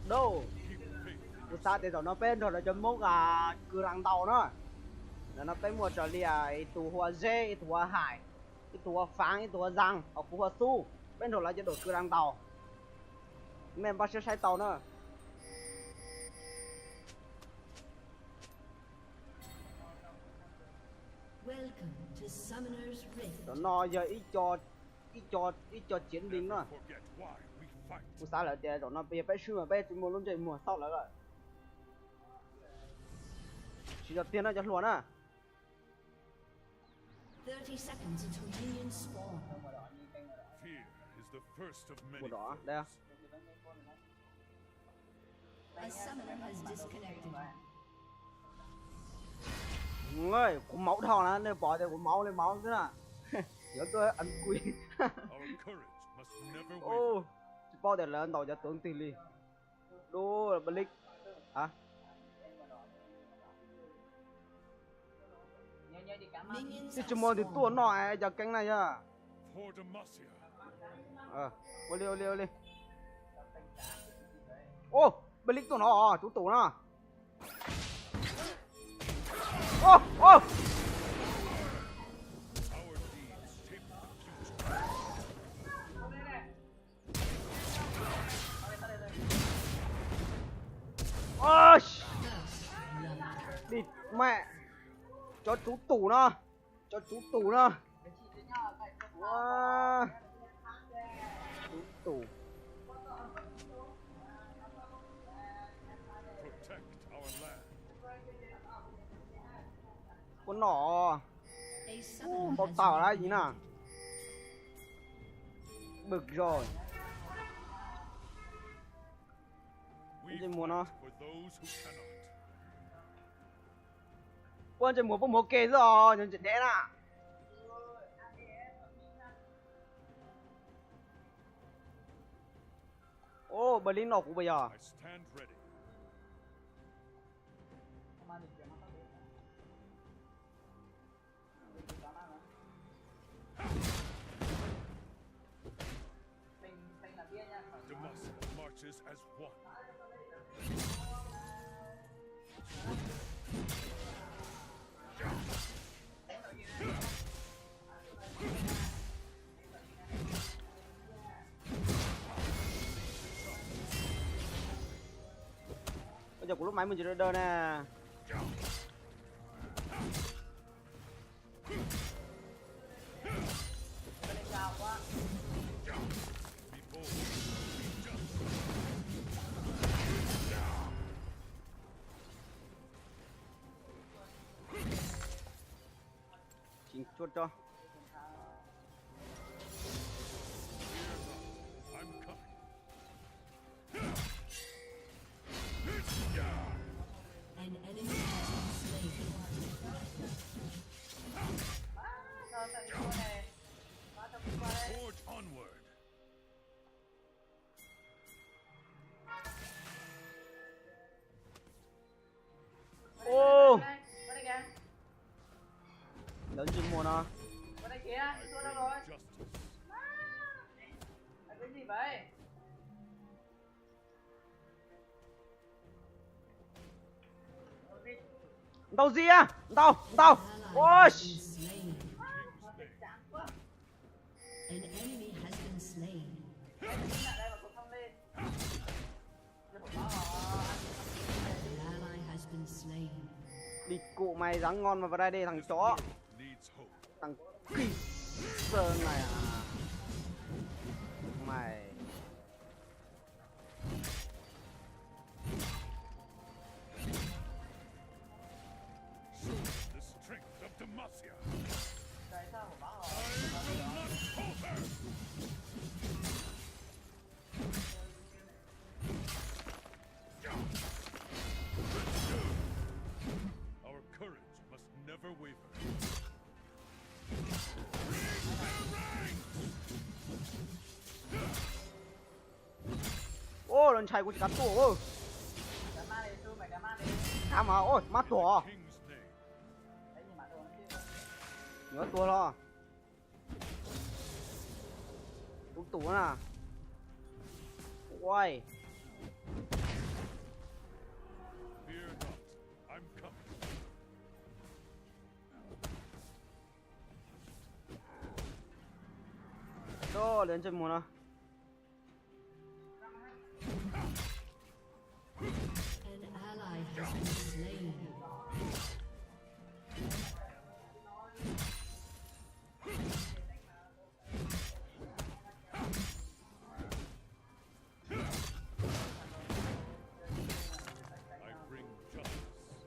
Dab, kuv xav tias zaum no peb nrog lawv cov Hmoob kwv ras ntaus na. Zaum no peb muaj raws li ib tug hu ua Zeb, ib tug hu ua Hais, ib tug hu ua Faav, ib tug hu ua Zaj, ho kuv hu ua Xub. Peb nrog lawv cov dum kwv ras ntaus. Mej npaj siab saib tau na. Zaum no yog ib co, ib co, ib co chiến binh na. Kuv xav lawm tias zaum no yog peb swb mas peb tsis muaj lub ntsej muag xauj lawv lawm. Siv zog tiag no cov hluas na. Kuv maub dhau na, nej pom tias kuv maub li maub xwb na. Yuav tuaj ăn kui. Tsis paub tias lawv ntaus cov tuav twg li. Dub, Pab Lib. Twb tsis muaj tus tuaj noj cov keeb na yog. Ua li, ua li, ua li. Pab Lib tuaj no, tus tus na. Dim mem, cov tus tus no, cov tus tus no. Tus tus. Ua no, npau taws lawm yim na. Bwm zog. Ntsej muag no, ua ntsej muag pub muag ke xwb os, ntsej dev na. Pab Lib noj kuv puas yog? Ua cas kuv lub maiv mus tsis daw daw na. Tsis tsuaj tso. Ub, lawv ntsej muag no. Ntau zia, ntau, ntau. Ua Đi cụ mày rắn ngon mà vào đây đi thằng chó. Thằng kỹ sư này à. Mày. Our courage must never waver. Ua, lawv ntshai kuv tsis kav tuaj. Kav mas, ua mab tuag. Yuav tuag los. Tus tus na. Uai. Coj lawv ntsej muag no. An ally has been slain. I bring justice.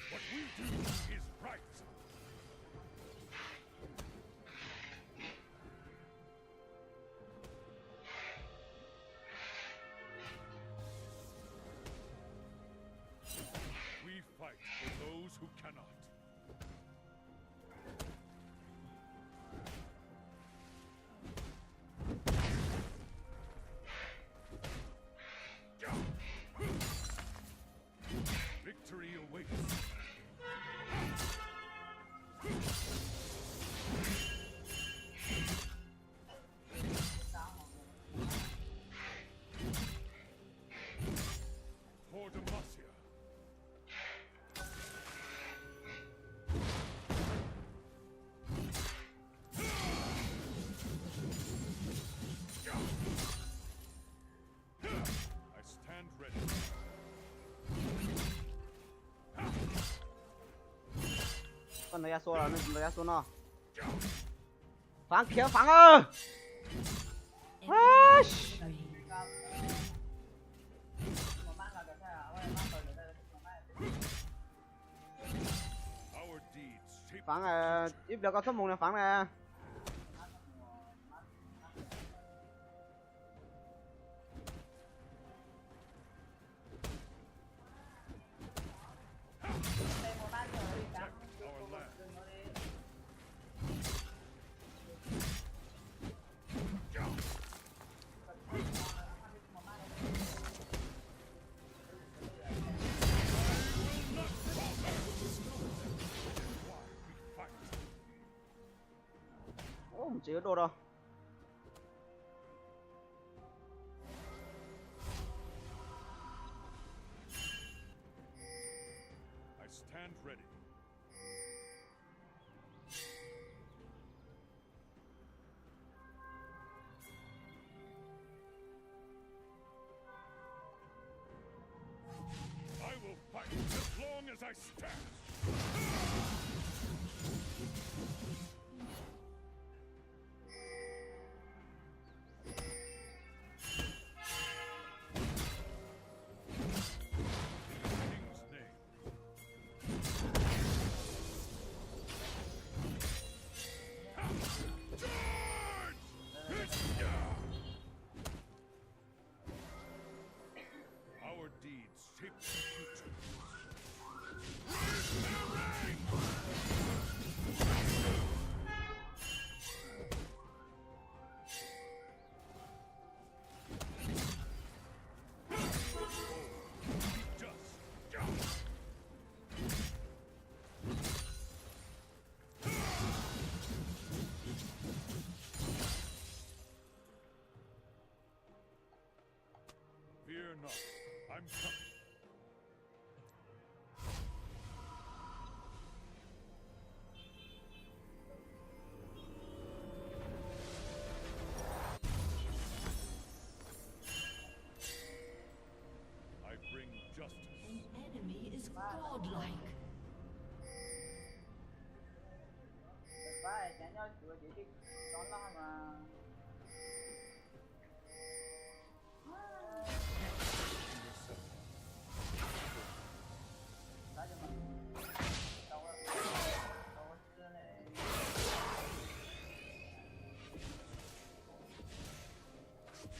What we do is right. We fight for those who cannot. Victory awaits. For Demacia. I stand ready. Koj ntawd Yasuo los, nws ntawd Yasuo no. Fav khiav fav. Our deeds shape. Fav, ib pliag koj txhob mus na fav na. Protect our land. Ub, tsis ua dua rau. I stand ready. I will fight as long as I stand. Our deeds shape the future. Fear not, I'm coming. I bring justice. An enemy is godlike.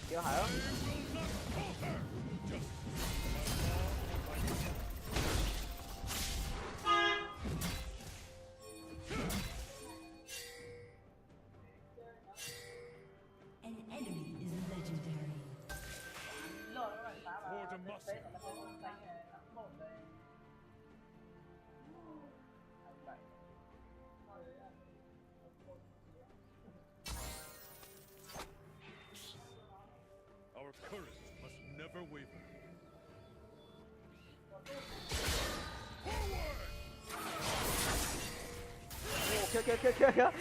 Tiag hais. An enemy is legendary. Quarter muscle. Our Khiav, khiav, khiav, khiav.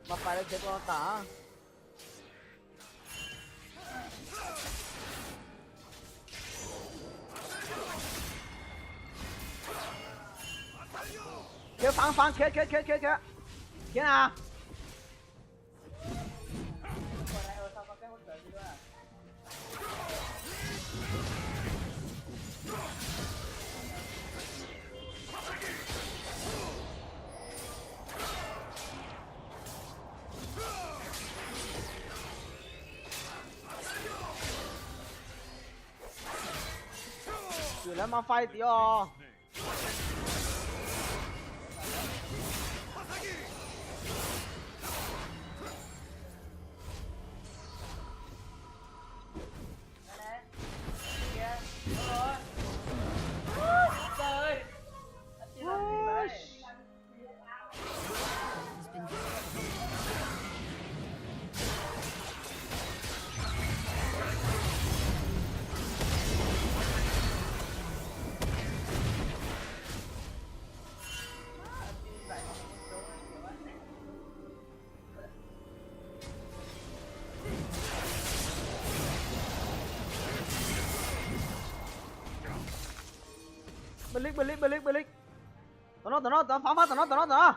Mas pais lawv khiav tau tas. Khiav, Faam, Faam, khiav, khiav, khiav, khiav, khiav. Khiav na. Lawv mas fai tiag os. Npaj lij, npaj lij, npaj lij, npaj lij. Tom no, tom no, tom, Faam, Faam, tom no, tom no, tom no.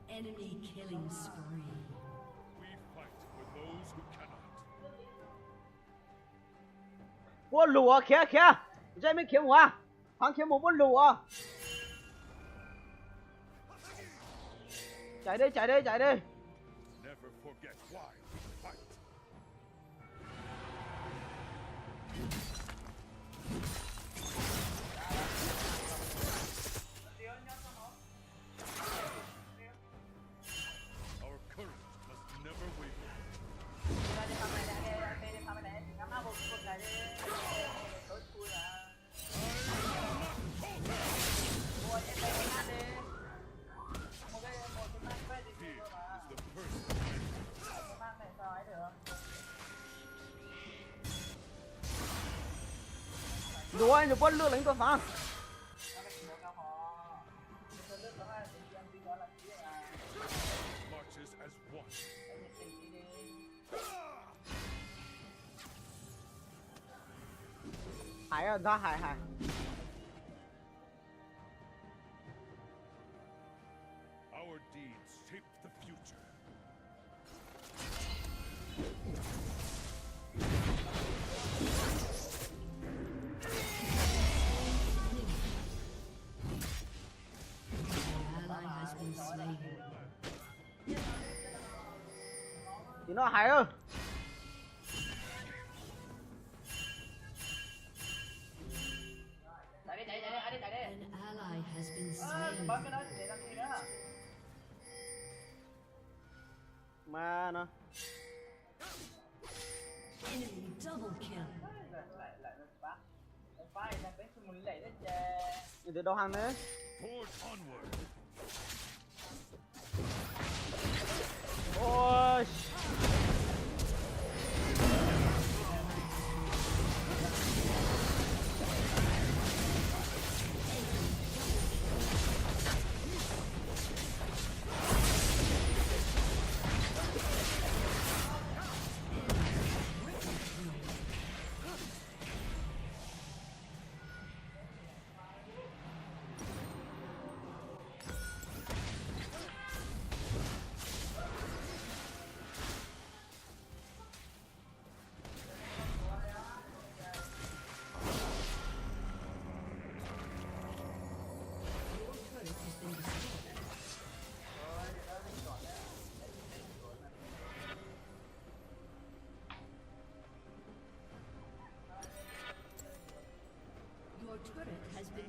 Enemy killing spree. Puab lug, khiav, khiav. Zaj mej khiav mus, Faam khiav mus, puab lug. Cais deb, cais deb, cais deb. Ntuav, nws puab lwj leev tuaj Faam. Hais, ntxhab hais, hais. Tim no hais. An ally has been slain. Mas no. Enemy double kill. Nws twb dau heev ne.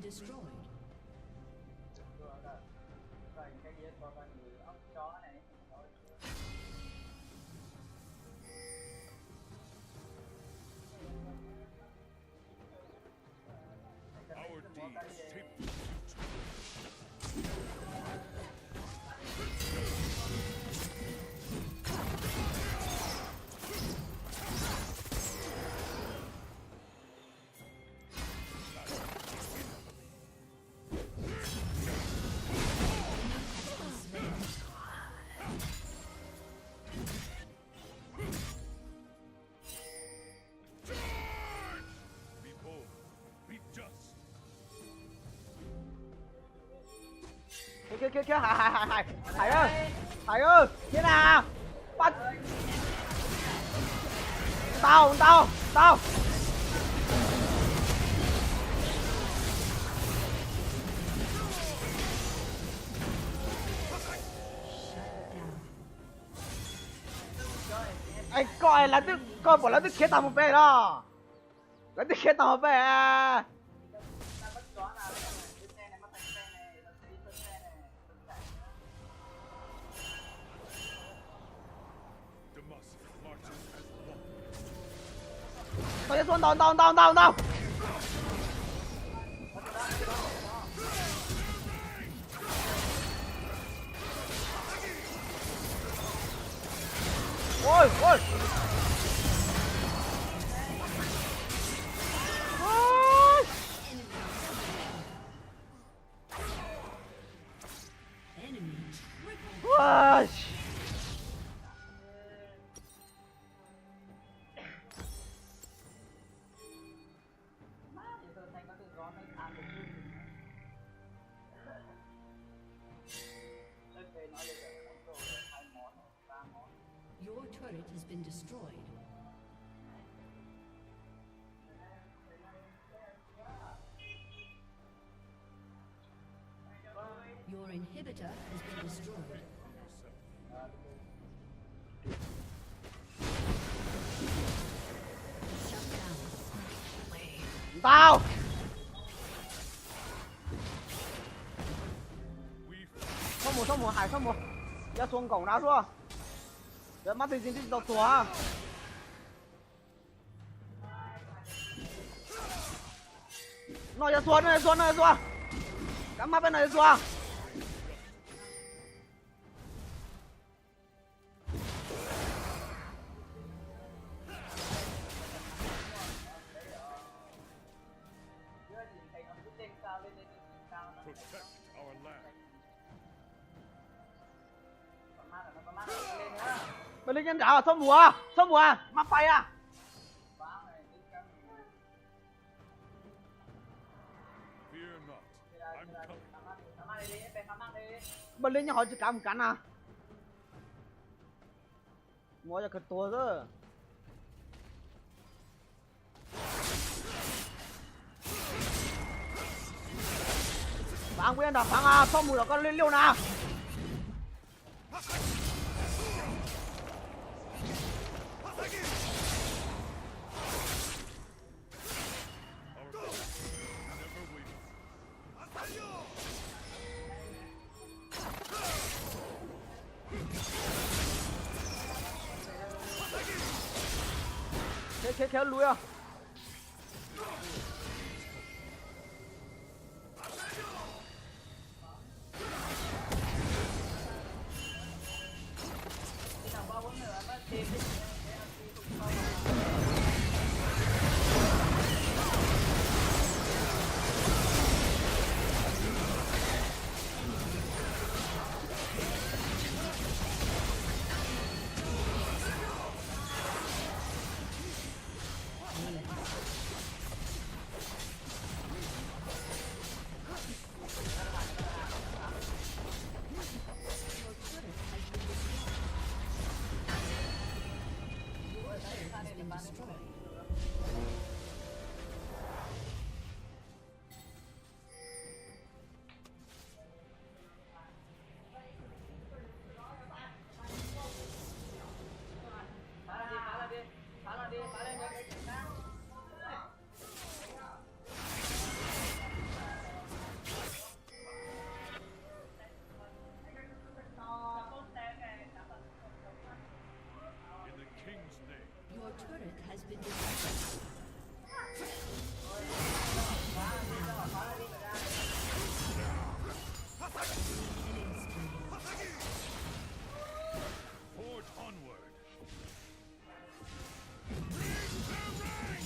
Destroyed. Our deeds shape the future. Charge! Be bold. Be just. Khiav, khiav, khiav, khiav, Hải, Hải, Hải, Hải, Hải ơi, Hải ơi, khiav na. Bắt. Tao, tao, tao. Ai, koj, lawv twb, koj pom lawv twb khiav tag mus pem los? Lawv twb khiav tag mus pem. Ntaus Yasuo, ntaus, ntaus, ntaus, ntaus, ntaus. Ôi, ôi. Ôi. Ôi. Your turret has been destroyed. Your inhibitor has been destroyed. Shut down. Ntau. Txhob mus, txhob mus, Hais, txhob mus. Yasuo nkaum na suab. Mab tij zis twb tsis tau tuag. Noj Yasuo, noj Yasuo, noj Yasuo. Kav mab peb noj Yasuo. Protect our land. Peb li nyob nrad, txhob mus, txhob mus, mab pais a. Fear not. I'm coming. Npaj li nyob hauv tsis kav mus kav na. Mus yog kawg tuag xwb. Paav, kuv nyob nrad Paav, txhob mus los koj liauj liauj na. Khiav, khiav, khiav, lùi os. Been defeated. Killing spree. Forge onward. Bring the rain!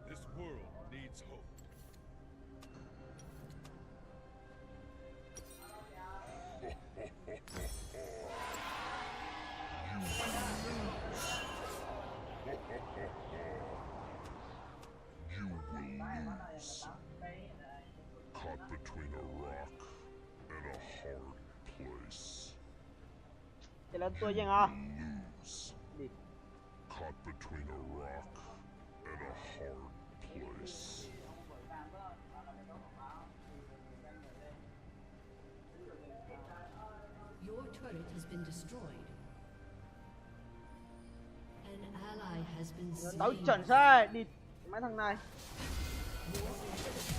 This world needs hope. You will lose. You will lose. Caught between a rock and a hard place. Ces lawv tua yeej os. Caught between a rock and a hard place. Your turret has been destroyed. An ally has been slain. Tawv tseem saib đi mấy thằng này. Your inhibitor